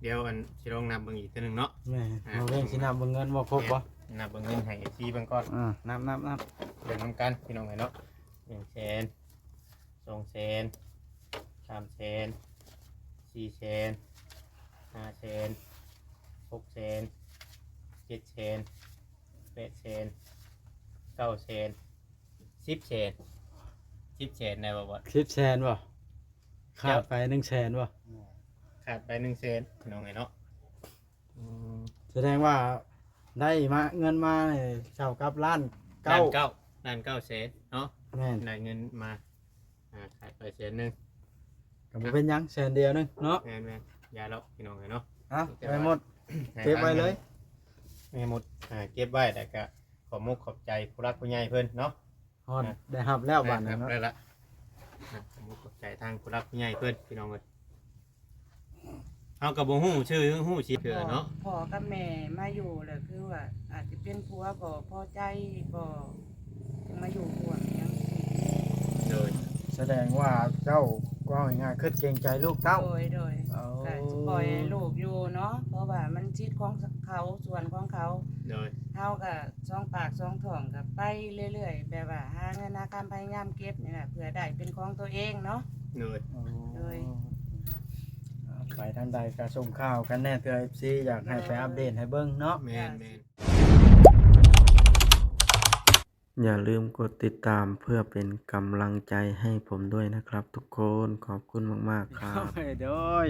ດຽວອັນຊິລອງນັບເບິ່ງອີກເທື່ອໜຶ່ງເນາະ. ແມ່ນ ອ່າ ເຮົາເບິ່ງ ຊິນັບເບິ່ງເງິນບໍ່ຄົບບໍ່? ແມ່ນ ນັບເບິ່ງເງິນໃຫ້ເອັຟຊີເບິ່ງກ່ອນ. ອ່າ ນັບໆໆ ເບິ່ງນຳກັນພີ່ນ້ອງເອີຍເນາະ. ໜຶ່ງແສນ ສອງແສນ ສາມແສນ ສີ່ແສນ ຫ້າແສນ ຫົກແສນ ເຈັດແສນ ແປດແສນ ເກົ້າແສນ ສິບແສນ ສິບແສນໄດ້ບໍ່ບອດ? ສິບແສນບໍ່? ຂາດໄປໜຶ່ງແສນບໍ່? ຂາດໄປໜຶ່ງແສນພີ່ນ້ອງເອີຍເນາະ. ອືມ ສະແດງວ່າໄດ້ມາ ເງິນມານີ້ເທົ່າກັບລ້ານເກົ້າ ລ້ານເກົ້າ ລ້ານເກົ້າແສນເນາະ. ແມ່ນ ໄດ້ເງິນມາ ອ່າ ຂາດໄປແສນໜຶ່ງ ກໍບໍ່ເປັນຫຍັງ ແສນດຽວໜຶ່ງເນາະ. ແມ່ນໆ ຢ່າດອກພີ່ນ້ອງເອີຍເນາະ. ເອົາ ແມ່ມົດ ເກັບໄວ້ເລີຍ ແມ່ມົດ ອ່າ ເກັບໄວ້ ແລ້ວກໍຂອບມຸກຂອບໃຈຜູ້ຫຼັກຜູ້ໃຫຍ່ເພິ່ນເນາະ. ຮອດ ອ່ະ ໄດ້ຮັບແລ້ວບາດນີ້ເນາະ ໄດ້ຮັບແລ້ວລະ. ອ່ະ ຂອບມຸກຂອບໃຈທາງຜູ້ຫຼັກຜູ້ໃຫຍ່ເພິ່ນພີ່ນ້ອງເອີຍ. ເຮົາກໍບໍ່ຮູ້ຊື່ຮູ້ຊິເທື່ອເນາະ. ພໍ່ກັບແມ່ມາຢູ່ແລ້ວ ຄືວ່າອາດຈະເປັນຜົວບໍ່ພໍໃຈ ບໍ່ ຈຶ່ງມາຢູ່ຮ່ວມຫຍັງຊີ້. ໂດຍ ສະແດງວ່າເຈົ້າ ເວົ້າງ່າຍໆ ຄິດເກງໃຈລູກເຕົ້າ. ໂດຍ ໂດຍ ເອົາ ກໍຊິປ່ອຍໃຫ້ລູກຢູ່ເນາະ ເພາະວ່າມັນສິດຂອງເຂົາ ສ່ວນຂອງເຂົາ. ໂດຍ ເຮົາກໍສອງປາກສອງທ້ອງກໍໄປເລື້ອຍໆ ແບບວ່າຫາເງິນຫາຄຳ ພະຍາຍາມເກັບນີ້ແຫຼະ ເພື່ອໄດ້ເປັນຂອງຕົວເອງເນາະ. ໂດຍ ໂດຍ ໄປທາງໃດກໍສົ່ງຂ່າວກັນແດ່ເທື່ອ ເອັຟຊີ ຢາກໃຫ້ໄປອັບເດດໃຫ້ເບິ່ງເນາະ. ແມ່ນໆ ຢ່າລືມກົດຕິດຕາມເພື່ອເປັນກຳລັງໃຈໃຫ້ຜົມດ້ວຍນະຄັບທຸກຄົນ. ຂອບຄຸນມາກໆ ຄັບ. ໂດຍ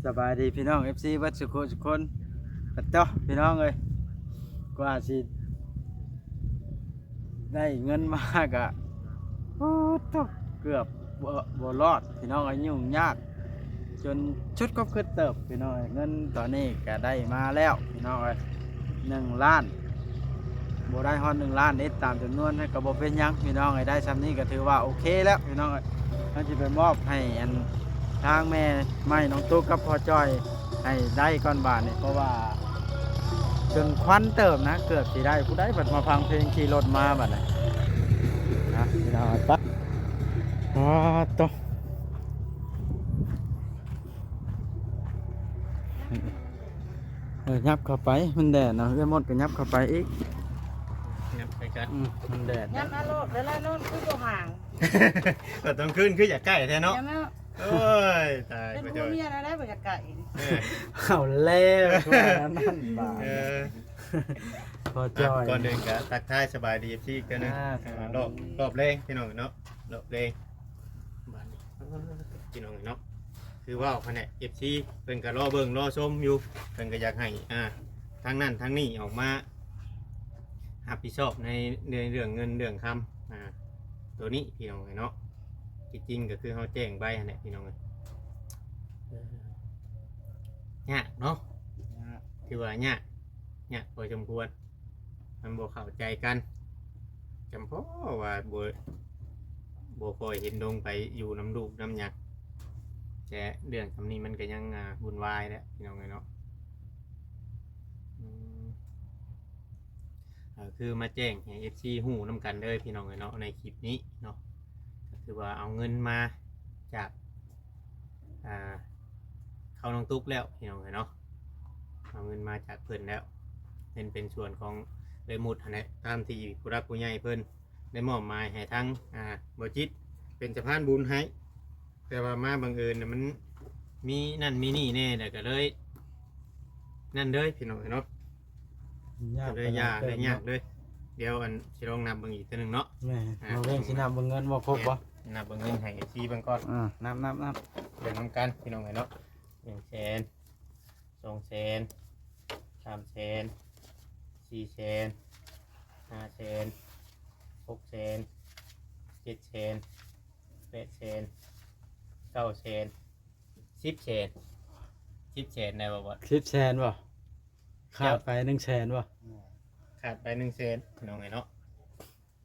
ສະບາຍດີພີ່ນ້ອງ ເອັຟຊີ ເບິດສຸຂູສຸຄົນ. ປະໂຕ ພີ່ນ້ອງເອີຍ ກວ່າຊິໄດ້ເງິນມາກະ ໂອ້ໂຕ ເກືອບບໍ່ ບໍ່ລອດພີ່ນ້ອງເອີຍ ຫຍຸ້ງຍາກ ຈົນຊຸດຄວາມຄິດເຕີບພີ່ນ້ອງເອີຍ. ເງິນຕອນນີ້ກະໄດ້ມາແລ້ວພີ່ນ້ອງເອີຍ ໜຶ່ງລ້ານ ບໍ່ໄດ້ຮອດໜຶ່ງລ້ານເດ້ ຕາມຈຳນວນກໍບໍ່ເປັນຫຍັງພີ່ນ້ອງເອີຍ. ໄດ້ຊ່ຳນີ້ກໍຖືວ່າໂອເຄແລ້ວພີ່ນ້ອງເອີຍ. ເຮົາຊິໄປມອບໃຫ້ອັນ ທາງແມ່ໃໝ່ນ້ອງຕຸກກັບພໍ່ຈ້ອຍໃຫ້ໄດ້ກ່ອນບາດນີ້ ເພາະວ່າຈົນຄວັນເຕີບນະ ເກືອບຊິໄດ້. ຜູ້ໃດບັດມາຟັງເພງຂີ່ລົດມາບັດນີ້ນະ ພີ່ນ້ອງເອີຍ. ປະ ອໍ ໂຕ ເອີ ຫຍັບເຂົ້າໄປ ມັນແດດເນາະ. ເອື້ອຍມົດກໍຫຍັບເຂົ້າໄປອີກ ຫຍັບໃກ້ກັນ ອືມ ມັນແດດ. ຫຍັບມາໂລດ ເວລານອນຄືບໍ່ຫ່າງ ຕອນກາງຄືນຄືຢາກໃກ້ແທ້ເນາະ. ໂອ້ຍ ຕາຍ ເປັນຜົວເມຍແລ້ວໄດ້ບໍ່ຢາກໃກ້. ເອີ ເອົາແລ້ວ ຄືວ່ານັ້ນບາດ. ເອີ ພໍຈອຍ ອ່ະ ກ່ອນອື່ນກໍທັກທາຍສະບາຍດີ ເອັຟຊີ ອີກເທື່ອໜຶ່ງ. ອ່າ ອ່າ ຮອບ ຮອບແລງພີ່ນ້ອງເນາະ ຮອບແລງ. ບາດນີ້ພີ່ນ້ອງເນາະ ຄືເວົ້າຫັ້ນແຫຼະ ເອັຟຊີ ເພິ່ນກໍລໍເບິ່ງລໍຊົມຢູ່ ເພິ່ນກໍຢາກໃຫ້ ອ່າ ທາງນັ້ນທາງນີ້ອອກມາຮັບຜິດຊອບໃນ ໃນເລື່ອງເງິນເລື່ອງຄຳ ອ່າ ໂຕນີ້ພີ່ນ້ອງເນາະ. ທີ່ຈິງກໍຄືເຮົາແຈ້ງໄປຫັ້ນແຫຼະພີ່ນ້ອງເອີຍ. ເອີ ຍາກເນາະ ຍາກ ຖືວ່າຍາກ ຍາກພໍສົມຄວນ. ມັນບໍ່ເຂົ້າໃຈກັນ ຈຳເພາະວ່າບໍ່ ບໍ່ຄ່ອຍເຫັນດົງໄປຢູ່ນຳລູກນຳຫຍັງ. ແຕ່ເລື່ອງສ່ຳນີ້ມັນກໍຍັງ ອ່າ ວຸ່ນວາຍແຫຼະພີ່ນ້ອງເອີຍເນາະ. ອືມ ກໍຄືມາແຈ້ງໃຫ້ ເອັຟຊີ ຮູ້ນຳກັນເດີພີ່ນ້ອງເອີຍເນາະ ໃນຄລິບນີ້ເນາະ. ກໍຄືວ່າເອົາເງິນມາຈາກ ອ່າ ເຂົານ້ອງຕຸກແລ້ວພີ່ນ້ອງເອີຍເນາະ ເອົາເງິນມາຈາກເພິ່ນແລ້ວ ເປັນ ເປັນສ່ວນຂອງເອື້ອຍມຸດຫັ້ນແຫຼະ ຕາມທີ່ຜູ້ຫຼັກຜູ້ໃຫຍ່ເພິ່ນໄດ້ມອບໝາຍໃຫ້ທາງ ອ່າ ບໍ່ຈິດເປັນສະພານບຸນໃຫ້. ແຕ່ວ່າມາບັງເອີນນະ ມັນມີນັ້ນມີນີ້ແດ່ ແລ້ວກໍເລີຍ ນັ້ນເລີຍພີ່ນ້ອງເອີຍເນາະ. ຍາກ ກໍເລີຍຍາກ ເລີຍຍາກເລີຍ. ດຽວອັນຊິລອງນັບເບິ່ງອີກເທື່ອໜຶ່ງເນາະ. ແມ່ນ ອ່າ ເຮົາເບິ່ງຊິນັບເບິ່ງເງິນບໍ່ຄົບບໍ່? ແມ່ນ ນັບເບິ່ງເງິນໃຫ້ເອັຟຊີເບິ່ງກ່ອນ. ອ່າ ນັບໆໆ ເບິ່ງນຳກັນພີ່ນ້ອງເອີຍເນາະ. ໜຶ່ງແສນ ສອງແສນ ສາມແສນ ສີ່ແສນ ຫ້າແສນ ຫົກແສນ ເຈັດແສນ ແປດແສນ ເກົ້າແສນ ສິບແສນ ສິບແສນໄດ້ບໍ່ບອດ? ສິບແສນບໍ່? ຂາດໄປໜຶ່ງແສນບໍ່? ຂາດໄປໜຶ່ງແສນພີ່ນ້ອງເອີຍເນາະ.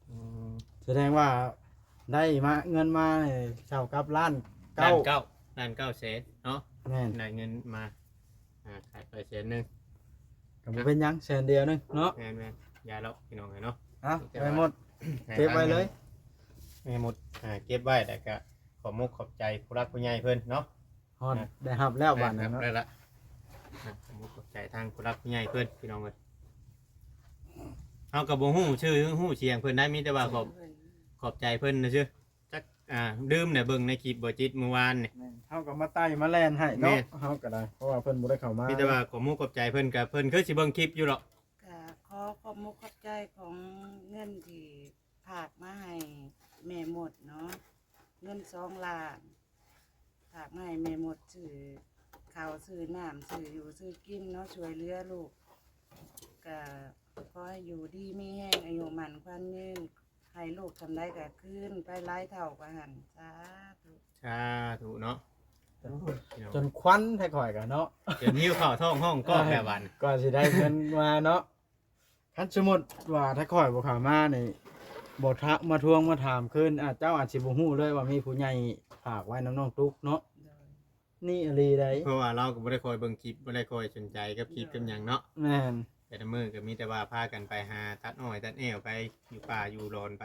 ອືມ ສະແດງວ່າໄດ້ມາ ເງິນມານີ້ເທົ່າກັບລ້ານເກົ້າ ລ້ານເກົ້າ ລ້ານເກົ້າແສນເນາະ. ແມ່ນ ໄດ້ເງິນມາ ອ່າ ຂາດໄປແສນໜຶ່ງ ກໍບໍ່ເປັນຫຍັງ ແສນດຽວໜຶ່ງເນາະ. ແມ່ນໆ ຢ່າດອກພີ່ນ້ອງເອີຍເນາະ. ເອົາ ແມ່ມົດ ເກັບໄວ້ເລີຍ ແມ່ມົດ ອ່າ ເກັບໄວ້ ແລ້ວກໍຂອບມຸກຂອບໃຈຜູ້ຫຼັກຜູ້ໃຫຍ່ເພິ່ນເນາະ. ຮອດ ໄດ້ຮັບແລ້ວບາດນີ້ເນາະ ໄດ້ຮັບແລ້ວລະ. ອ່ະ ຂອບໃຈທາງຜູ້ຫຼັກຜູ້ໃຫຍ່ເພິ່ນ ພີ່ນ້ອງເອີຍ. ເຮົາກໍບໍ່ຮູ້ຊື່ຮູ້ສຽງເພິ່ນໄດ໋ ມີແຕ່ວ່າຂອບ ຂອບໃຈເພິ່ນຊື່ໆ. ຈັກ ອ່າ ລືມແຫຼະ ເບິ່ງໃນຄລິບບໍ່ຈິດມື້ວານນີ້. ແມ່ນ ເຮົາກໍມາໄຕ່ມາແລ່ນໃຫ້ເນາະ. ແມ່ນ ເຮົາກໍໄດ້ ເພາະວ່າເພິ່ນບໍ່ໄດ້ເຂົ້າມາ. ມີແຕ່ວ່າຂອບມຸກຂອບໃຈເພິ່ນ ກໍເພິ່ນຄືຊິເບິ່ງຄລິບຢູ່ດອກ. ກໍຂໍຂອບມຸກຂອບໃຈຂອງເງິນທີ່ ຝາກມາໃຫ້ແມ່ມົດເນາະ ເງິນສອງລ້ານ ຝາກມາໃຫ້ແມ່ມົດ ຊື້ເຂົ້າຊື້ນ້ຳ ຊື້ຢູ່ຊື້ກິນເນາະ ຊ່ວຍເຫຼືອລູກ. ກະຂໍໃຫ້ຢູ່ດີມີແຮງ ອາຍຸໝັ້ນຂວັນຍືນ ໃຫ້ລູກສ່ຳໃດກະຄືນໄປຫຼາຍເທົ່າກວ່າຫັ້ນ ສາທຸ ສາທຸເນາະ. ໂອ້ຍ ພີ່ນ້ອງ ຈົນຄວັນແທ້ຂ້ອຍກະເນາະ ຈົນຫິວເຂົ້າທ້ອງຮ້ອງກອກແລ້ວບັດນີ້ ກວ່າຊິໄດ້ເງິນມາເນາະ. ຄັນສົມມຸດວ່າຖ້າຂ້ອຍບໍ່ເຂົ້າມານີ້ ບໍ່ທັກມາທວງມາຖາມຄືນ ອາ ເຈົ້າອາດຊິບໍ່ຮູ້ເລີຍວ່າມີຜູ້ໃຫຍ່ຝາກໄວ້ນຳນ້ອງຕຸກເນາະ. ໂດຍ ນີ້ອີ່ຫຼີໃດ ເພາະວ່າລາວກໍບໍ່ໄດ້ຄອຍເບິ່ງຄລິບ ບໍ່ໄດ້ຄອຍສົນໃຈກັບຄລິບກັບຫຍັງເນາະ. ແມ່ນ ແຕ່ລະມື້ກໍມີແຕ່ວ່າພາກັນໄປຫາຕັດອ້ອຍຕັດແອ້ວໄປ ຢູ່ປ່າຢູ່ລອນໄປ.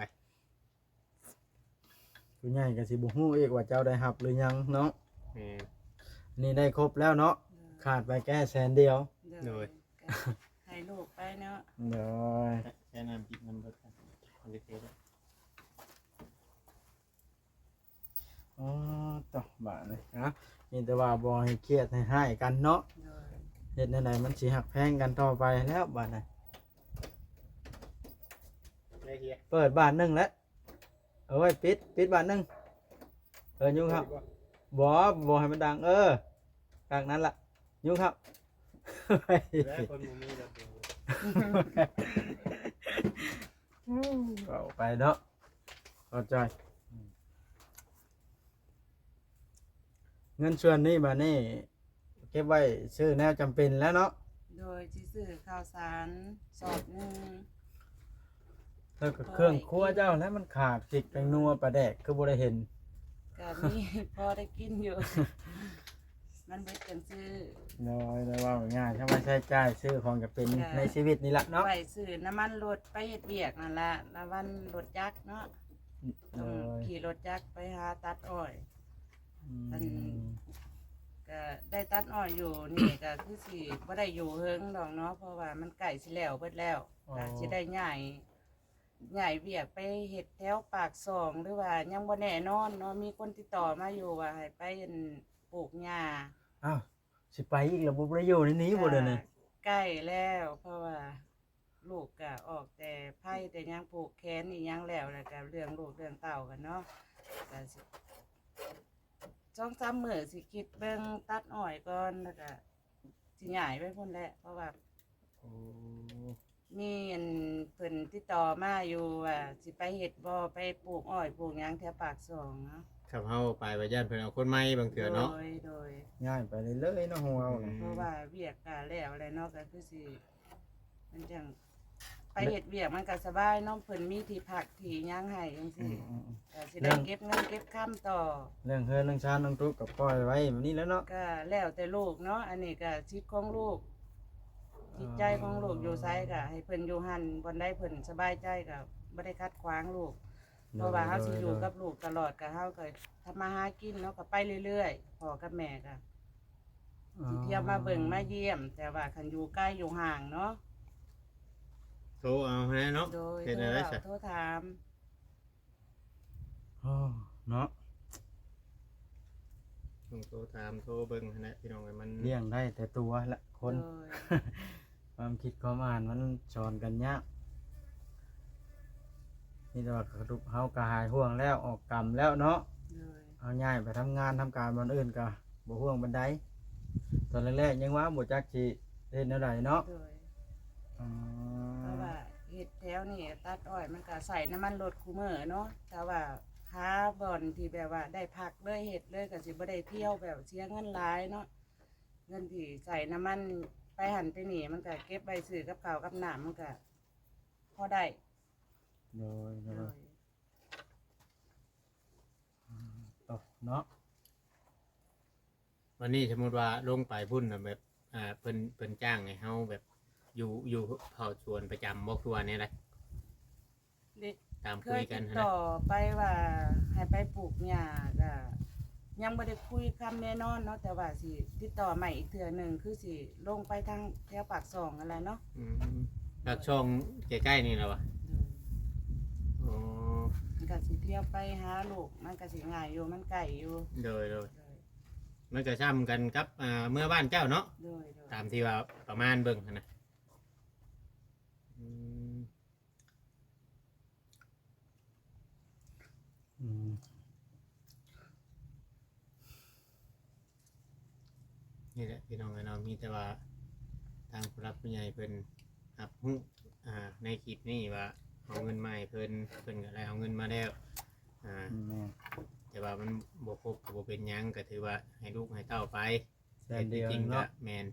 ຜູ້ໃຫຍ່ກໍຊິບໍ່ຮູ້ອີກວ່າເຈົ້າໄດ້ຮັບຫຼືຍັງເນາະ. ແມ່ນ ນີ້ໄດ້ຄົບແລ້ວເນາະ. ໂດຍ ຂາດໄປແຄ່ແສນດຽວ. ໂດຍ ໂດຍ ກໍໃຫ້ລູກໄປເນາະ. ໂດຍ ແຄ່ນ້ຳກິນນຳເບິດ ອໍ ຕໍ່ບາດນີ້ ອະ ມີແຕ່ວ່າບໍ່ໃຫ້ຄຽດໃຫ້ຮ້າຍກັນເນາະ. ໂດຍ ເຮັດແນວໃດມັນຊິຮັກແພງກັນຕໍ່ໄປແລ້ວບາດນີ້. ເປີດບາດໜຶ່ງແລ້ວ. ເອົາໄວ້ປິດ ປິດບາດໜຶ່ງ. ເອີ ຍຸງເຂົ້າ. ບໍ່ ບໍ່ໃຫ້ມັນດັງ. ເອີ ກາກນັ້ນລະ ຍຸງເຂົ້າ. ແລ້ວຄົນບໍ່ມີແລ້ວ ເວົ້າໄປເນາະ ເຂົ້າໃຈ. ເງິນສ່ວນນີ້ບາດນີ້ ເກັບໄວ້ຊື້ແນວຈຳເປັນແລ້ວເນາະ. ໂດຍ ຊິຊື້ເຂົ້າສານສອບໜຶ່ງ ແລ້ວກໍເຄື່ອງຄົວເຈົ້າແລ້ວ ມັນຂາດ ຊິກ ແປ້ງນົວ ປາແດກ ຄືບໍ່ໄດ້ເຫັນ. ກໍມີພໍໄດ້ກິນຢູ່ ມັນເບິດຈັ່ງຊື້. ໂດຍ ໂດຍ ເວົ້າງ່າຍໆ ຊຳວ່າໃຊ້ຈ່າຍຊື້ຂອງຈຳເປັນໃນຊີວິດນີ້ລະເນາະ ໄວ້ຊື້ນ້ຳມັນລົດໄປເຮັດວຽກນັ້ນລະ ນ້ຳມັນລົດຈັກເນາະ. ໂດຍ ຕ້ອງຂີ່ລົດຈັກໄປຫາຕັດອ້ອຍ. ອືມ ອັນ ກໍໄດ້ຕັດອ້ອຍຢູ່ນີ້ກໍຄືຊິບໍ່ໄດ້ຢູ່ເຫິງດອກເນາະ ເພາະວ່າມັນໃກ້ຊິແລ້ວເບິດແລ້ວ. ອໍ ກໍຊິໄດ້ຍ້າຍ ຍ້າຍວຽກໄປເຮັດແຖວປາກຊ່ອງ ຫຼືວ່າຍັງບໍ່ແນ່ນອນເນາະ ມີຄົນຕິດຕໍ່ມາຢູ່ວ່າໃຫ້ໄປ ອັນ ປູກຫຍ້າ. ອ້າວ ຊິໄປອີກແລ້ວ ບໍ່ໄດ້ຢູ່ໃນນີ້ບໍ່ເດີນີ້? ກໍໃກ້ແລ້ວ ເພາະວ່າ ລູກກະອອກແຕ່ໄພ້ແຕ່ຫຍັງ ຜູກແຂນອີ່ຫຍັງແລ້ວ ແລ້ວກະເລື່ອງລູກເລື່ອງເຕົ້າກັນເນາະ ກະຊິ ສອງສາມມື້ຊິຄິດເບິ່ງຕັດອ້ອຍກ່ອນ ແລ້ວກະຊິຍ້າຍໄປພຸ້ນແຫຼະ ເພາະວ່າ ໂອ້ ມີອັນເພິ່ນຕິດຕໍ່ມາຢູ່ວ່າຊິໄປເຮັດບໍ່ ໄປປູກອ້ອຍປູກຫຍັງແຖວປາກຊ່ອງເນາະ. ຄັນເຮົາໄປວ່າຢ້ານເພິ່ນເອົາຄົນໃໝ່ບາງເທື່ອເນາະ. ໂດຍ ໂດຍ ຍ້າຍໄປເລື້ອຍໆເນາະ ເຮົາເວົ້ານະ ອືມ ເພາະວ່າວຽກກະແລ້ວແຫຼະເນາະ ກະຄືຊິ ມັນຈັ່ງໄປເຮັດວຽກມັນກໍສະບາຍເນາະ ເພິ່ນມີທີ່ພັກທີ່ຫຍັງໃຫ້ຈັ່ງຊີ້ ອືມໆໆ ກໍຊິໄດ້ເກັບເງິນເກັບຄຳຕໍ່. ເລື່ອງເຮືອນເລື່ອງຊານນ້ອງຕຸກກໍປ່ອຍໄວ້ແບບນີ້ແຫຼະເນາະ ກໍແລ້ວແຕ່ລູກເນາະ ອັນນີ້ກໍສິດຂອງລູກ ຈິດໃຈຂອງລູກ ອໍ ຢູ່ໃສກໍໃຫ້ເພິ່ນຢູ່ຫັ້ນ ບ່ອນໃດເພິ່ນສະບາຍໃຈກໍບໍ່ໄດ້ຂັດຂວາງລູກ. ເພາະວ່າເຮົາຊິຢູ່ກັບລູກຕະຫຼອດ ກະເຮົາກະທຳມາຫາກິນເນາະ ກະໄປເລື້ອຍໆ ພໍ່ກັບແມ່ກະຊິທຽວມາເບິ່ງມາຢ້ຽມ ແຕ່ວ່າຄັນຢູ່ໄກຢູ່ຫ່າງເນາະ ໂທເອົາຫັ້ນແຫຼະເນາະ. ໂດຍ ເຮັດແນວໃດຊະ ໂທເວົ້າໂທຖາມ ໂອ້ ເນາະ ຕ້ອງໂທຖາມໂທເບິ່ງຫັ້ນແຫຼະ ພີ່ນ້ອງເອີຍ ມັນລ້ຽງໄດ້ແຕ່ຕົວລະຄົນ ໂດຍ ຄວາມຄິດຄວາມອ່ານມັນສອນກັນຍາກ ມີແຕ່ວ່າເຮົາກໍຫາຍຫ່ວງແລ້ວ ອອກກຳແລ້ວເນາະ ໂດຍ ເຮົາຍ້າຍໄປທຳງານທຳການບ່ອນອື່ນກໍບໍ່ຫ່ວງປານໃດ ຕອນແລກໆຍັງວ່າບໍ່ຈັກຊິເຮັດແນວໃດເນາະ ໂດຍ ອໍ ເພາະວ່າເຮັດແຖວນີ້ຕັດອ້ອຍມັນກໍໃຊ້ນ້ຳມັນລົດຄູ່ມື້ເນາະ ຖ້າວ່າຫາບ່ອນທີ່ແບບວ່າໄດ້ພັກເລີຍ ເຮັດເລີຍ ກໍຊິບໍ່ໄດ້ທ່ຽວແບບເສຍເງິນຫຼາຍເນາະ ເງິນທີ່ໃຊ້ນ້ຳມັນໄປຫັ້ນໄປນີ້ ມັນກະເກັບໄວ້ຊື້ກັບເຂົ້າກັບນ້ຳ ມັນກະພໍໄດ້ ໂດຍ ໂດຍ ໂດຍ ອືມ ເນາະ ວັນນີ້ສົມມຸດວ່າລົງໄປພຸ້ນນະ ແບບ ອ່າ ເພິ່ນ ເພິ່ນຈ້າງໃຫ້ເຮົາແບບຢູ່ ຢູ່ເຝົ້າສວນປະຈຳບໍ່ ຄືວ່າແນວໃດ? ເດ ຕາມຄຸຍກັນຫັ້ນນະ ເຄີຍຕິດຕໍ່ໄປວ່າໃຫ້ໄປປູກຫຍ້າ ກະ ຍັງບໍ່ໄດ້ຄຸຍຄຳແນ່ນອນເນາະ ແຕ່ວ່າຊິຕິດຕໍ່ໃໝ່ອີກເທື່ອໜຶ່ງ ຄືຊິລົງໄປທາງແຖວປາກຊ່ອງຫັ້ນແຫຼະເນາະ. ອືມ ປາກຊ່ອງໃກ້ໆນີ້ແຫຼະວະ? ໂດຍ. ອໍ ມັນກໍຊິທ່ຽວໄປຫາລູກ ມັນກໍຊິງ່າຍຢູ່ ມັນໃກ້ຢູ່. ໂດຍໆ. ໂດຍ. ມັນກໍຊ່ຳກັນກັບ ອ່າ ເມືອບ້ານເຈົ້າເນາະ? ໂດຍໆ. ຕາມທີ່ວ່າປະມານເບິ່ງຫັ້ນນະ. ອືມ ອືມ ນີ້ແຫຼະພີ່ນ້ອງເອີຍເນາະ ມີແຕ່ວ່າທາງຜູ້ຫຼັກຜູ້ໃຫຍ່ເພິ່ນຮັບຮູ້ ອ່າ ໃນຄລິບນີ້ວ່າເອົາເງິນມາໃຫ້ເພິ່ນ ເພິ່ນກໍໄດ້ເອົາເງິນມາແລ້ວ ອ່າ ແມ່ນ ແຕ່ວ່າມັນບໍ່ຄົບກໍບໍ່ເປັນຫຍັງ ກໍຖືວ່າໃຫ້ລູກໃຫ້ເຕົ້າໄປ. ແສນດຽວ ແຕ່ທີ່ຈິງກໍແມ່ນ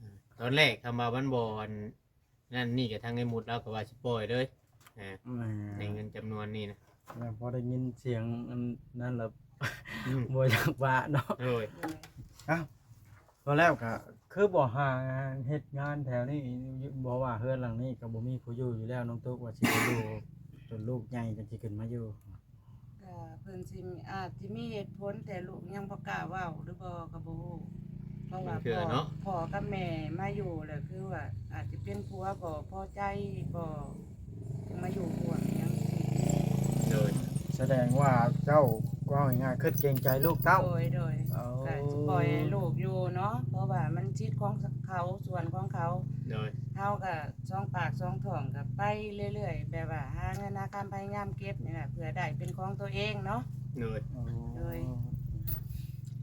ອ່າ ຕອນແລກຄຳວ່າມັນບໍ່ອັນ ນັ້ນນີ້ກໍທາງໄອ້ມຸດລາວກໍວ່າຊິປ່ອຍເລີຍ ອ່າ ແມ່ນ ໃນເງິນຈຳນວນນີ້ນະ ແມ່ນ ພໍໄດ້ຍິນສຽງອັນນັ້ນລະ ອືມ ບໍ່ຢາກປະເນາະ. ໂດຍ. ເອົ້າ ພໍແລ້ວກໍຄືບໍ່ຫາເຮັດງານແຖວນີ້ ບໍ່ວ່າເຮືອນຫຼັງນີ້ກໍບໍ່ມີຜູ້ຢູ່ຢູ່ແລ້ວ ນ້ອງຕຸກວ່າຊິໄປຢູ່ຈົນລູກໃຫຍ່ຈັ່ງຊິຂຶ້ນມາຢູ່. ກໍເພິ່ນຊິ ອາດຊິມີເຫດຜົນ ແຕ່ລູກຍັງບໍ່ກ້າເວົ້າຫຼືບໍ່ກໍບໍ່ຮູ້ ເພາະວ່າ ບາງເທື່ອເນາະ ພໍ່ກັບແມ່ມາຢູ່ແລ້ວ ຄືວ່າອາດຈະເປັນຜົວບໍ່ພໍໃຈ ບໍ່ ຈຶ່ງມາຢູ່ຮ່ວມຫຍັງຊີ້. ໂດຍ. ສະແດງວ່າເຈົ້າ ເວົ້າງ່າຍໆ ຄຶດເກງໃຈລູກເຕົ້າ. ໂດຍ ໂດຍ. ເອົາ ກໍຊິປ່ອຍໃຫ້ລູກຢູ່ເນາະ ເພາະວ່າມັນສິດຂອງເຂົາ ສ່ວນຂອງເຂົາ. ໂດຍ. ເຮົາກໍສອງປາກສອງທ້ອງກໍໄປເລື້ອຍໆ ແບບວ່າຫາເງິນຫາຄຳ ພະຍາຍາມເກັບນີ້ແຫຼະ ເພື່ອໄດ້ເປັນຂອງຕົວເອງເນາະ. ໂດຍ. ໂອ້ ໂດຍ.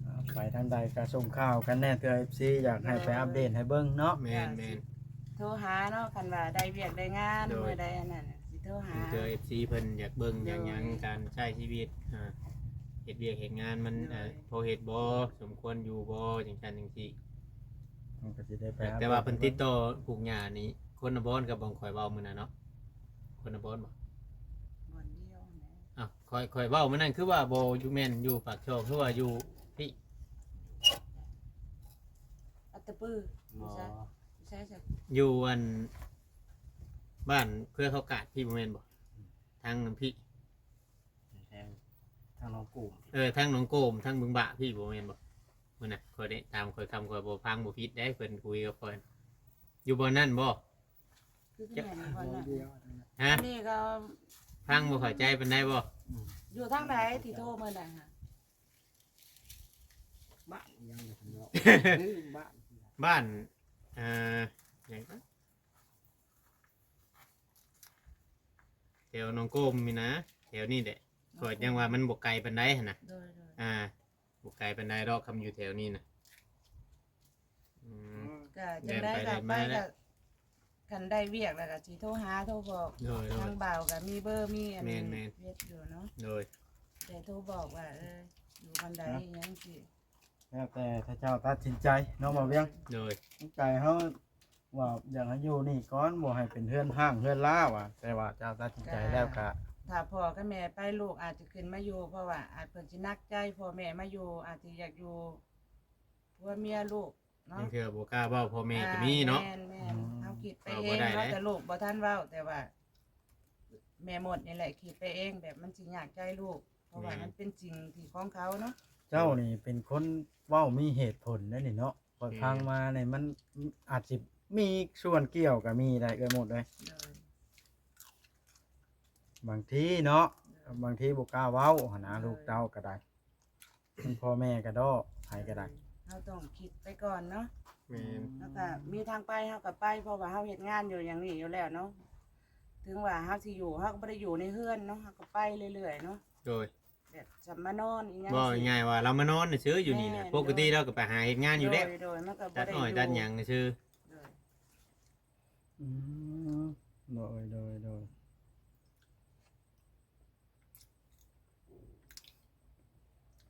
ອ່າ ໄປທາງໃດກໍສົ່ງຂ່າວກັນແດ່ເທື່ອ ເອັຟຊີ ຢາກໃຫ້ໄປ ໂດຍ ອັບເດດໃຫ້ເບິ່ງເນາະ. ແມ່ນໆ. ໂທຫາເນາະ ຄັນວ່າໄດ້ວຽກໄດ້ງານ ໂດຍ ມື້ໃດອັນນັ້ນຊິໂທຫາ ເພື່ອ ເອັຟຊີ ເພິ່ນຢາກເບິ່ງ ໂດຍ ຢາກຫຍັງ ການໃຊ້ຊີວິດ ອ່າ ເຮັດວຽກເຮັດງານມັນ ໂດຍ ອ່າ ພໍເຮັດບໍ່ ສົມຄວນຢູ່ບໍ່ ຈັ່ງຊັ້ນຈັ່ງຊີ້. ມັນກໍຊິໄດ້ໄປ ແຕ່ວ່າເພິ່ນຕິດຕໍ່ປູກຫຍ້ານີ້ ຄົນລະບ່ອນກັບບ່ອນຂ້ອຍເວົ້າມື້ນັ້ນເນາະ ຄົນລະບ່ອນບໍ່? ບ່ອນດຽວຫັ້ນແຫຼະ. ອ້າວ ຂ້ອຍ ຂ້ອຍເວົ້າມື້ນັ້ນຄືວ່າບໍ່ຢູ່ ແມ່ນຢູ່ປາກຊ່ອງ ຄືວ່າຢູ່ພີ້ ອັດຕະປື ບໍ່ ຢູ່ໃສ ຢູ່ໃສຊະ? ຢູ່ອັນ ບ້ານເຄືອເຂົາກາດພີ້ ບໍ່ແມ່ນບໍ່? ທາງນັ້ນພີ້ ທາງ ທາງໜອງໂກມ ເອີ ທາງໜອງໂກມ ທາງບຶງບາພີ້ ບໍ່ແມ່ນບໍ່? ມື້ນັ້ນຂ້ອຍໄດ້ຕາມ ຂ້ອຍຄຳ ຂ້ອຍບໍ່ຟັງບໍ່ຜິດເດ້ ເພິ່ນຄຸຍກັບຂ້ອຍ ຢູ່ບ່ອນນັ້ນບໍ່? ຄືຊິແມ່ນຢູ່ບ່ອນນັ້ນ ຮະ? ອັນນີ້ກໍຟັງບໍ່ເຂົ້າໃຈປານໃດບໍ່? ອືມ ຢູ່ທາງໃດທີ່ໂທມື້ນັ້ນຫະ? ບ້ານຫຍັງເນາະ ລືມບ້ານ ບ້ານ ເອີ ຫຍັງ ແຖວໜອງໂກມນີ້ນະ ແຖວນີ້ແຫຼະ ຂ້ອຍຍັງວ່າມັນບໍ່ໄກປານໃດຫັ້ນນະ. ໂດຍໆ. ອ່າ ບໍ່ໄກປານໃດດອກ ຄຳຢູ່ແຖວນີ້ນະ. ອືມ ກໍຈັ່ງໃດກໍໄປ ແລ່ນໄປແລ່ນມາແຫຼະ ກໍຄັນໄດ້ວຽກແລ້ວກໍຊິໂທຫາໂທບອກ. ໂດຍໆ. ທາງບ່າວກໍມີເບີ ມີອັນ ແມ່ນໆ ເຮັດຢູ່ເນາະ. ໂດຍ. ແຕ່ໂທບອກວ່າ ເອີ ຢູ່ບ່ອນໃດ ຫຍັງຊີ້ ແລ້ວແຕ່ເຂົາເຈົ້າຕັດສິນໃຈເນາະ ບ່າວວຽງ. ໂດຍ. ໃນໃຈເຮົາ ວ່າຢາກໃຫ້ຢູ່ນີ້ກ່ອນ ບໍ່ໃຫ້ເປັນເຮືອນຮ້າງເຮືອນລາວ່າ ແຕ່ວ່າເຈົ້າຕັດສິນໃຈແລ້ວກະ ຖ້າພໍ່ກັບແມ່ໄປ ລູກອາດຈະຂຶ້ນມາຢູ່ ເພາະວ່າອາດເພິ່ນຊິໜັກໃຈ ພໍ່ແມ່ມາຢູ່ ອາດຈະຢາກຢູ່ຜົວເມຍລູກເນາະ. ບາງເທື່ອບໍ່ກ້າເວົ້າພໍ່ແມ່ກໍມີເນາະ. ແມ່ນໆ. ອືມ ເຮົາຄິດໄປເອງເນາະ ເວົ້າບໍ່ໄດ້ເດ້ ແຕ່ລູກບໍ່ທັນເວົ້າ ແຕ່ວ່າແມ່ມົດນີ້ແຫຼະຄິດໄປເອງ ແບບມັນຊິຍາກໃຈລູກ ເພາະວ່າມັນເປັນສິ່ງທີ່ຂອງເຂົາເນາະ. ເຈົ້ານີ້ເປັນຄົນເວົ້າມີເຫດຜົນເດ້ນີ້ເນາະ. ຂ້ອຍຟັງມານີ້ ມັນອາດຊິມີສ່ວນກ່ຽວກໍມີໄດ໋ ເອື້ອຍມົດເອີຍ. ໂດຍ. ບາງທີເນາະ ໂດຍ ບາງທີບໍ່ກ້າເວົ້າຫັ້ນນະ ໂດຍ ລູກເຕົ້າກໍໄດ້ ທັງພໍ່ແມ່ກໍດໍ້ ໃຜກໍໄດ້ ໂດຍ ເຮົາຕ້ອງຄິດໄປກ່ອນເນາະ. ແມ່ນ. ເຮົາກໍມີທາງໄປເຮົາກໍໄປ ເພາະວ່າເຮົາເຮັດງານຢູ່ຫຍັງນີ້ຢູ່ແລ້ວເນາະ ເຖິງວ່າເຮົາຊິຢູ່ ເຮົາກໍບໍ່ໄດ້ຢູ່ໃນເຮືອນເນາະ ເຮົາກໍໄປເລື້ອຍໆເນາະ. ໂດຍ. ແບບຈະມານອນອີ່ຫຍັງ ເວົ້າງ່າຍໆວ່າລາວມານອນຊື່ໆຢູ່ນີ້ນະ. ແມ່ນ. ປົກກະຕິລາວກໍໄປຫາເຮັດງານຢູ່ແລ້ວ. ໂດຍໆ. ມັນກໍບໍ່ໄດ້ ຕັດອ້ອຍຕັດຫຍັງຊື່ໆ. ໂດຍ. ອືມ ໂດຍໆ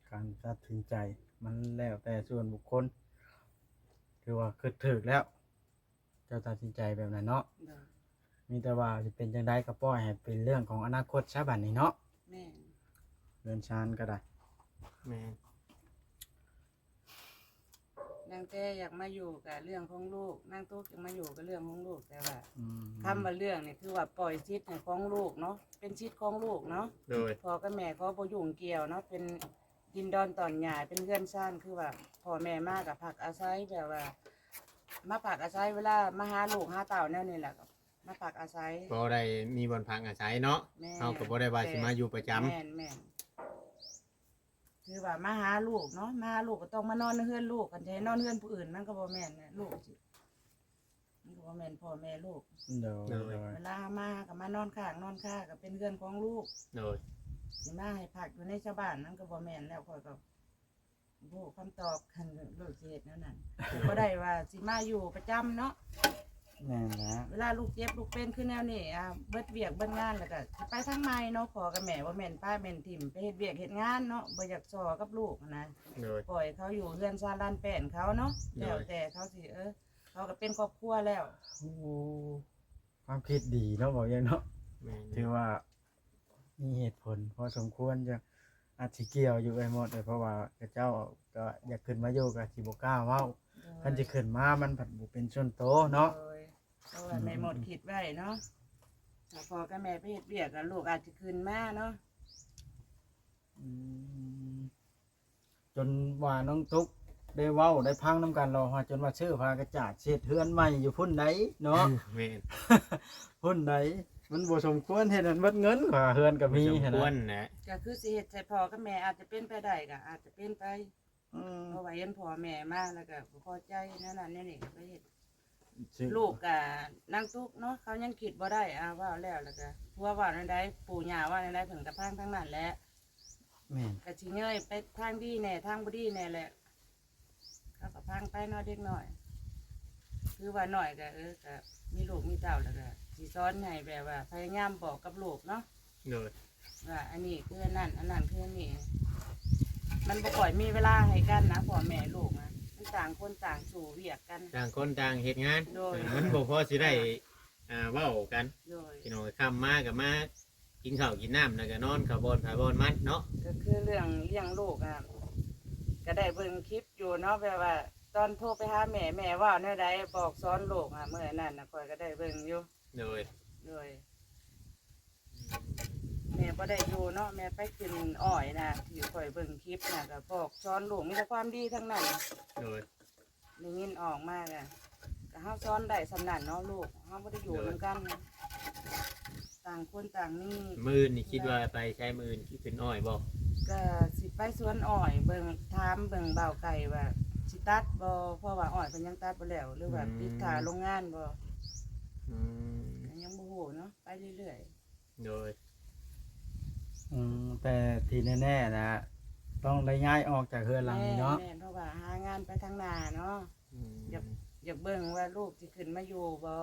ໆ ການຕັດສິນໃຈມັນແລ້ວແຕ່ສ່ວນບຸກຄົນ ຖືວ່າຄິດຖືກແລ້ວ. ເຈົ້າຕັດສິນໃຈແບບນັ້ນເນາະ. ໂດຍ. ມີແຕ່ວ່າຊິເປັນຈັ່ງໃດກໍປ່ອຍໃຫ້ເປັນເລື່ອງຂອງອະນາຄົດຊະບັດນີ້ເນາະ. ແມ່ນ. ເຮືອນຊານກໍໄດ້. ແມ່ນ. ນາງແຕ້ຢາກມາຢູ່ກໍເລື່ອງຂອງລູກ ນາງຕຸກຢາກມາຢູ່ກໍເລື່ອງຂອງລູກ ແຕ່ວ່າ ອືມ ຄຳວ່າເລື່ອງນີ້ ຄືວ່າປ່ອຍສິດໃຫ້ຂອງລູກເນາະ ເປັນສິດຂອງລູກເນາະ. ໂດຍ. ພໍ່ກັບແມ່ຂໍບໍ່ຫຍຸ້ງກ່ຽວເນາະ ເປັນ ດິນດອນຕອນຫຍ້າ ເປັນເຮືອນຊານ ຄືວ່າພໍ່ແມ່ມາກໍພັກອາໄສ ແບບວ່າມາພັກອາໄສ ເວລາມາຫາລູກຫາເຕົ້າແນວນີ້ແຫຼະ ກໍມາພັກອາໄສ ພໍໄດ້ມີບ່ອນພັກອາໄສເນາະ. ແມ່ນ ເຮົາກໍບໍ່ໄດ້ວ່າ ແຕ່ ຊິມາຢູ່ປະຈຳ. ແມ່ນໆ ຄືວ່າມາຫາລູກເນາະ ມາຫາລູກກໍຕ້ອງມານອນໃນເຮືອນລູກ ຄັນຈະໃຫ້ນອນເຮືອນຜູ້ອື່ນ ມັນກໍບໍ່ແມ່ນນະ ລູກຊິ ມັນກໍບໍ່ແມ່ນພໍ່ແມ່ລູກ. ໂດຍ ໂດຍ ໂດຍ ເວລາເຮົາມາ ເຮົາກໍມານອນຄ້າງນອນຄາ ກໍເປັນເຮືອນຂອງລູກ. ໂດຍ ຊິມາໃຫ້ພັກຢູ່ໃນຊາວບ້ານ ມັນກໍບໍ່ແມ່ນແລ້ວ. ຂ້ອຍກໍບໍ່ຮູ້ຄຳຕອບ ຄັນລູກຊິເຮັດແນວນັ້ນ ກໍບໍ່ໄດ້ວ່າຊິມາຢູ່ປະຈຳເນາະ. ແມ່ນແຫຼະ ເວລາລູກເຈັບລູກເປັນຄືແນວນີ້ ອ່າ ເບິດວຽກເບິດງານ ແລ້ວກໍຊິໄປທາງໃໝ່ເນາະ. ພໍ່ກັບແມ່ບໍ່ແມ່ນປະແມ່ນຖິ້ມໄປເຮັດວຽກເຮັດງານເນາະ ບໍ່ຢາກສໍ້ກັບລູກນະ. ໂດຍ ປ່ອຍເຂົາຢູ່ເຮືອນຊານລານແປ້ນເຂົາເນາະ. ໂດຍ ແລ້ວແຕ່ເຂົາຊິ ເອີ ເຂົາກໍເປັນຄອບຄົວແລ້ວ. ໂອ້ ຄວາມຄິດດີເນາະ ເວົ້າຢ່າງເນາະ. ແມ່ນ ຖືວ່າມີເຫດຜົນພໍສົມຄວນ ຈະ ອາດຊິກ່ຽວຢູ່ເອື້ອຍມົດ ເພາະວ່າເຂົາເຈົ້າກໍຢາກຂຶ້ນມາຢູ່ ກໍຊິບໍ່ກ້າເວົ້າ. ໂດຍ ຄັນຊິຂຶ້ນມາມັນພັດບໍ່ເປັນສ່ວນໂຕເນາະ. ໂດຍ ເພາະວ່າແມ່ມົດ ອືມ ຄິດໄວ້ເນາະ ຖ້າພໍ່ກັບແມ່ໄປເຮັດວຽກ ກໍລູກອາດຊິຂຶ້ນມາເນາະ. ອືມ ຈົນວ່ານ້ອງຕຸກໄດ້ເວົ້າໄດ້ພັງນຳກັນ ເຮົາຈົນວ່າຊື້ຜ້າກະຈາດເຮັດເຮືອນໃໝ່ຢູ່ພຸ້ນໃດເນາະ. ແມ່ນ ພຸ້ນໃດ ມັນບໍ່ສົມຄວນເຮັດໃຫ້ເບິດເງິນ ວ່າເຮືອນກໍມີ ບໍ່ສົມຄວນນະ ຫັ້ນນະ. ກໍຄືຊິເຮັດໃສ່ພໍ່ກັບແມ່ ອາດຈະເປັນໄປໄດ້ ກໍອາດຈະເປັນໄປ. ອືມ ເພາະວ່າເຫັນພໍ່ແມ່ມາແລ້ວກໍບໍ່ພໍໃຈແນວນັ້ນແນວນີ້ ກໍໄປເຮັດ ຊິ ລູກກະນາງຕຸກເນາະ ເຂົາຍັງຄິດບໍ່ໄດ້ ອາ ເວົ້າແລ້ວ ແລ້ວກະຜົວເວົ້າແນວໃດ ປູ່ຍ່າເວົ້າແນວໃດ ເພິ່ນກະຟັງທັງນັ້ນແຫຼະ. ແມ່ນ ກະຊິເງີຍໄປທາງດີແດ່ ທາງບໍ່ດີແດ່ແຫຼະ ເຂົາກະຟັງໄປເນາະ ເດັກນ້ອຍ. ຄືວ່ານ້ອຍກະ ເອີ ກະມີລູກມີເຕົ້າ ແລ້ວກະຊິສອນໃຫ້ແບບວ່າພະຍາຍາມບອກກັບລູກເນາະ. ໂດຍ ວ່າອັນນີ້ຄືອັນນັ້ນ ອັນນັ້ນຄືອັນນີ້ ມັນບໍ່ຄ່ອຍມີເວລາໃຫ້ກັນນະ ພໍ່ແມ່ລູກນະ ມັນຕ່າງຄົນຕ່າງສູ້ວຽກກັນ ຕ່າງຄົນຕ່າງເຮັດງານ. ໂດຍ ມັນບໍ່ພໍຊິໄດ້ ອ່າ ເວົ້າກັນ. ໂດຍ ພີ່ນ້ອງ ຄ່ຳມາກໍມາກິນເຂົ້າກິນນ້ຳ ແລ້ວກໍນອນ ເຂົ້າບ່ອນໃຜບ່ອນມັນເນາະ. ກໍຄືເລື່ອງລ້ຽງລູກອະ ກໍໄດ້ເບິ່ງຄລິບຢູ່ເນາະ ແບບວ່າຕອນໂທໄປຫາແມ່ ແມ່ເວົ້າແນວໃດ ບອກສອນລູກອະ ມື້ນັ້ນນະ ຂ້ອຍກໍໄດ້ເບິ່ງຢູ່. ໂດຍ ໂດຍ ແມ່ບໍ່ໄດ້ຢູ່ເນາະ ແມ່ໄປຂຶ້ນອ້ອຍນະ ທີ່ຂ້ອຍເບິ່ງຄລິບນະ ກໍບອກສອນລູກມີແຕ່ຄວາມດີທັງນັ້ນ. ໂດຍ ໄດ້ຍິນອອກມາກະ ກະເຮົາສອນໄດ້ສ່ຳນັ້ນເນາະ ລູກເຮົາບໍ່ໄດ້ຢູ່ນຳກັນ ຕ່າງຄົນຕ່າງມີ. ມື້ອື່ນນີ້ຄິດວ່າໄປໃສ? ມື້ອື່ນຊິຂຶ້ນອ້ອຍບໍ່? ກະຊິໄປສວນອ້ອຍເບິ່ງ ຖາມເບິ່ງບ່າວໄກ່ວ່າຊິຕັດບໍ່ ເພາະວ່າອ້ອຍເພິ່ນຍັງຕັດບໍ່ແລ້ວ ຫຼືວ່າ ອືມ ປິດຖ້າໂຮງງານບໍ່. ອືມ ກະຍັງບໍ່ຮູ້ເນາະ ໄປເລື້ອຍໆ. ໂດຍ ອືມ ແຕ່ທີ່ແນ່ໆນະ ຕ້ອງໄດ້ຍ້າຍອອກຈາກເຮືອນຫຼັງນີ້ເນາະ. ແມ່ນ ແມ່ນ ເພາະວ່າຫາງານໄປທາງໜ້າເນາະ. ອືມ ຢາກ ຢາກເບິ່ງວ່າລູກຊິຂຶ້ນມາຢູ່ບໍ່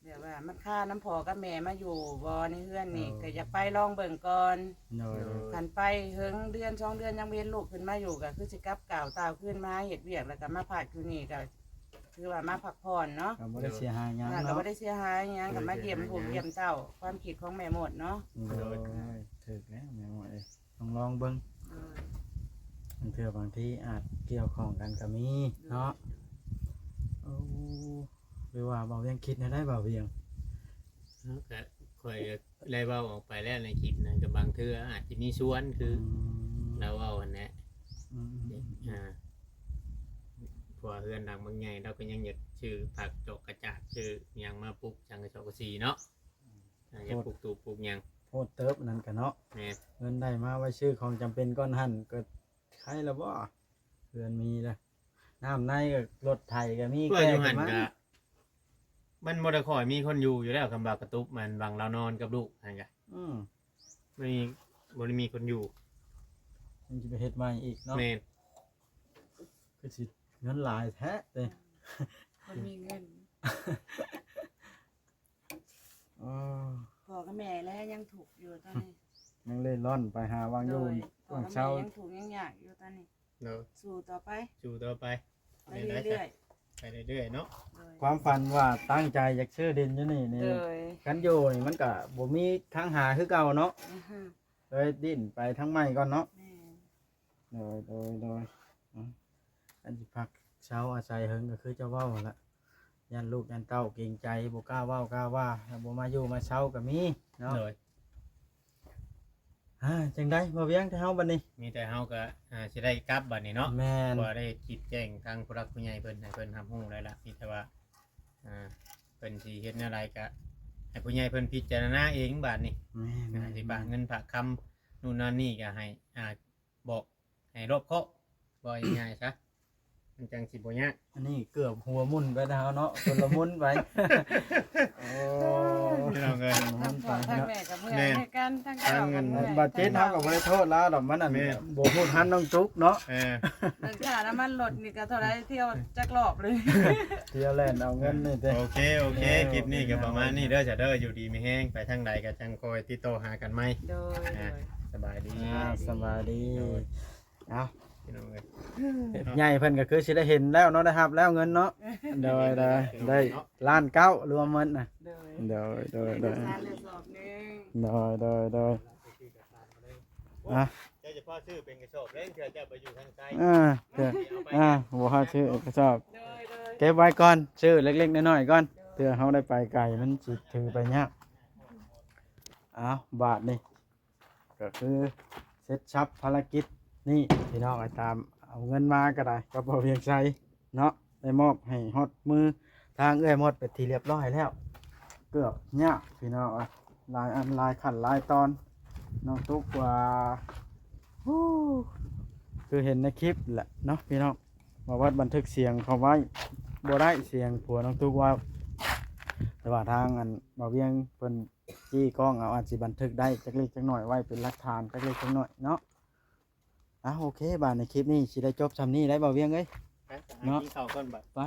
ແບບວ່າມັນຄານຳພໍ່ກັບແມ່ມາຢູ່ບໍ່ໃນເຮືອນນີ້. ເອີ ກໍຢາກໄປລອງເບິ່ງກ່ອນ. ໂດຍ ໂດຍ ຄັນໄປເຫິງເດືອນສອງເດືອນຍັງບໍ່ເຫັນລູກຂຶ້ນມາຢູ່ ກໍຄືຊິກັບກ້າວຕ່າວຄືນມາເຮັດວຽກ ແລ້ວກໍມາພັກຢູ່ນີ້ ກໍຄືວ່າມາພັກຜ່ອນເນາະ ກໍບໍ່ໄດ້ເສຍຫາຍຫຍັງເນາະ. ກໍບໍ່ໄດ້ເສຍຫາຍຫຍັງ ກໍມາຢ້ຽມລູກຢ້ຽມເຕົ້າ ຄວາມຄິດຂອງແມ່ມົດເນາະ. ໂດຍ ໂດຍ ຖືກແລ້ວແມ່ມົດເອີຍ ຕ້ອງລອງເບິ່ງ. ໂດຍ ບາງເທື່ອບາງທີອາດກ່ຽວຂ້ອງກັນກໍມີເນາະ. ໂດຍ ໂອ້ ຫຼືວ່າບ່າວວຽງຄິດແນວໃດ ບ່າວວຽງ? ເຮົາກະ ຂ້ອຍກະໄດ້ເວົ້າອອກໄປແລ້ວໃນຄລິບນັ້ນ ກະບາງເທື່ອອາດຈະມີສ່ວນ ຄື ອືມ ລາວເວົ້າຫັ້ນແຫຼະ. ອືມ ອ່າ ເພາະວ່າເຮືອນຫຼັງບັກໃຫຍ່ ລາວກໍຍັງຢາກຊື້ຜັກຈອກກະຈາດ ຊື້ຫຍັງມາປຸກສັງກະສີເນາະ. ອືມ ອ່າ ຢາກປຸກຕູບປຸກຫຍັງ ໂພດເຕີບນັ້ນກະເນາະ. ແມ່ນ ເງິນໄດ້ມາໄວ້ຊື້ຂອງຈຳເປັນກ່ອນຫັ້ນ ກໍໄຄລະບໍ່? ເຮືອນມີລະ ນ້ຳໃນກໍລົດໄຖກໍມີ ແກ່ກັນມາ. ຢູ່ຫັ້ນກະ ມັນບໍ່ໄດ້ຄ່ອຍມີຄົນຢູ່ຢູ່ແລ້ວ ຄຳວ່າກະຕຸບມັນຫວ່າງລາວນອນກັບລູກຫັ້ນກະ ອືມ ບໍ່ມີ ບໍ່ໄດ້ມີຄົນຢູ່ ຍັງຊິໄປເຮັດໃໝ່ອີກເນາະ. ແມ່ນ ຄືຊິເງິນຫຼາຍແທ້ເດ້. ຄົນມີເງິນ ອໍ ພໍ່ກັບແມ່ແລະຍັງທຸກຢູ່ຕອນນີ້ ຍັງເລ່ລ່ອນໄປຫາຫວ່າງຢູ່ ໂດຍ ຫວ່າງເຊົາ ພໍ່ກັບແມ່ຍັງທຸກຍັງຍາກຢູ່ຕອນນີ້. ໂດຍ ສູ້ຕໍ່ໄປ ສູ້ຕໍ່ໄປ ໄປເລື້ອຍໆ ໄປເລື້ອຍໆເນາະ. ໂດຍ ຄວາມຝັນວ່າຕັ້ງໃຈຢາກຊື້ດິນຢູ່ນີ້ນີ້ ໂດຍ ຄັນຢູ່ນີ້ມັນກະບໍ່ມີທາງຫາຄືເກົ່າເນາະ. ອືຮຶ ເລີຍດີ້ນໄປທາງໃໝ່ກ່ອນເນາະ. ແມ່ນ ໂດຍ ໂດຍ ໂດຍ ອືມ ອັນຊິພັກເຊົາອາໄສເຫິງກໍຄືເຈົ້າເວົ້າຫັ້ນລະ ຢ້ານລູກຢ້ານເຕົ້າເກງໃຈ ບໍ່ກ້າເວົ້າກ້າວ່າ ແລ້ວບໍ່ມາຢູ່ມາເຊົາກໍມີເນາະ. ໂດຍ ອ່າ ຈັ່ງໃດບໍ່ວຽງ ແຕ່ເຮົາບັດນີ້? ມີແຕ່ເຮົາກໍ ອ່າ ຊິໄດ້ກັບບັດນີ້ເນາະ. ແມ່ນ ເພາະວ່າໄດ້ຄິດແຈ້ງທາງຜູ້ຫຼັກຜູ້ໃຫຍ່ເພິ່ນ ໃຫ້ເພິ່ນຮັບຮູ້ແລ້ວລະ. ມີແຕ່ວ່າ ອ່າ ເພິ່ນຊິເຮັດແນວໃດກໍໃຫ້ຜູ້ໃຫຍ່ເພິ່ນພິຈາລະນາເອງບາດນີ້. ແມ່ນ ອ່າ ຊິຝາກເງິນຝາກຄຳ ໂນ່ນນັ້ນນີ້ກໍໃຫ້ ອ່າ ບອກໃຫ້ລອບຄອບ ເວົ້າງ່າຍໆຊະ ມັນຈັ່ງຊິບໍ່ຍາກ. ອັນນີ້ເກືອບຫົວໝຸ່ນໄປແລ້ວເນາະ ຊົນລະມຸນໄປ. ໂອ້ ພີ່ນ້ອງເອີຍ ທາງພໍ່ທາງແມ່ກໍເມື່ອຍຄືກັນ ທາງເຈົ້າກໍເມື່ອຍ. ບາດເຈັດເຮົາກໍບໍ່ໄດ້ໂທດລາວດອກ ມັນອັນ ແມ່ນ ບໍ່ຮູ້ທັນນ້ອງຕຸກເນາະ. ເອີ ເລື່ອງຄ່ານ້ຳມັນລົດນີ້ກໍເທົ່າໃດ ທ່ຽວຈັກລອບເລີຍ ທ່ຽວແລ່ນເອົາເງິນນີ້ເດ້. ໂອເຄ ໂອເຄ ຄລິບນີ້ກໍປະມານນີ້ເດີ ສາເດີ ຢູ່ດີມີແຮງ ໄປທາງໃດກໍຈັ່ງຄ່ອຍຕິດຕໍ່ຫາກັນໃໝ່. ໂດຍ ອ່າ ໂດຍ ສະບາຍດີ ອ່າ ສະບາຍດີ. ໂດຍ ເອົາ ພີ່ນ້ອງເອີຍ ໃຫຍ່ເພິ່ນກໍຄືຊິໄດ້ເຫັນແລ້ວເນາະ ໄດ້ຮັບແລ້ວເງິນເນາະ. ໂດຍ ໂດຍ ໄດ້ລ້ານເກົ້າລວມໝົດນະ. ໂດຍ ໂດຍ ໂດຍ ໂດຍ ເອກະສານເຫຼືອສອບໜຶ່ງ. ໂດຍ ໂດຍ ໂດຍ ອ່ະ ເຈົ້າຈະພໍຊື້ເປັນກະສອບເລີຍ ເທື່ອເຈົ້າໄປຢູ່ທາງໄກ. ອ່າ ເທື່ອ ອ່າ ບໍ່ພໍຊື້ເປັນກະສອບ. ໂດຍ ໂດຍ ເກັບໄວ້ກ່ອນ ຊື້ເລັກໆນ້ອຍໆກ່ອນ ເທື່ອເຮົາໄດ້ໄປໄກ ມັນຊິຖືໄປຍາກ. ເອົາ ບາດນີ້ ກໍຄືເສັດສັບພາລະກິດນີ້ພີ່ນ້ອງ. ໄອ້ຕາມເອົາເງິນມາກໍໄດ້ ກັບບໍ່ວຽງໄຊເນາະ ໄດ້ມອບໃຫ້ຮອດມືທາງເອື້ອຍໝົດເປັນທີ່ລຽບຮ້ອຍແລ້ວ. ເກືອບຍາກພີ່ນ້ອງເອີຍ ຫຼາຍອັນຫຼາຍຂັ້ນຫຼາຍຕອນ. ນ້ອງຕຸກວ່າ ຮູ້ ຄືເຫັນໃນຄລິບແຫຼະເນາະພີ່ນ້ອງ ວ່າວັດບັນທຶກສຽງເຂົາໄວ້ບໍ່ໄດ້ ສຽງຜົວນ້ອງຕຸກເວົ້າ. ແຕ່ວ່າທາງອັນບ່າວວຽງເພິ່ນ ຈີ້ກ້ອງເອົາ ອາດຊິບັນທຶກໄດ້ຈັກເລັກຈັກໜ້ອຍ ໄວ້ເປັນຫຼັກຖານຈັກເລັກຈັກໜ້ອຍເນາະ. ອ່າ ໂອເຄ ບາດໃນຄລິບນີ້ຊິໄດ້ຈົບຊ່ຳນີ້ໄດ໋ ບ່າວວຽງເອີຍ ໄປ ໄປຫາ ເນາະ ກິນເຂົ້າກ່ອນບາດ ໄປ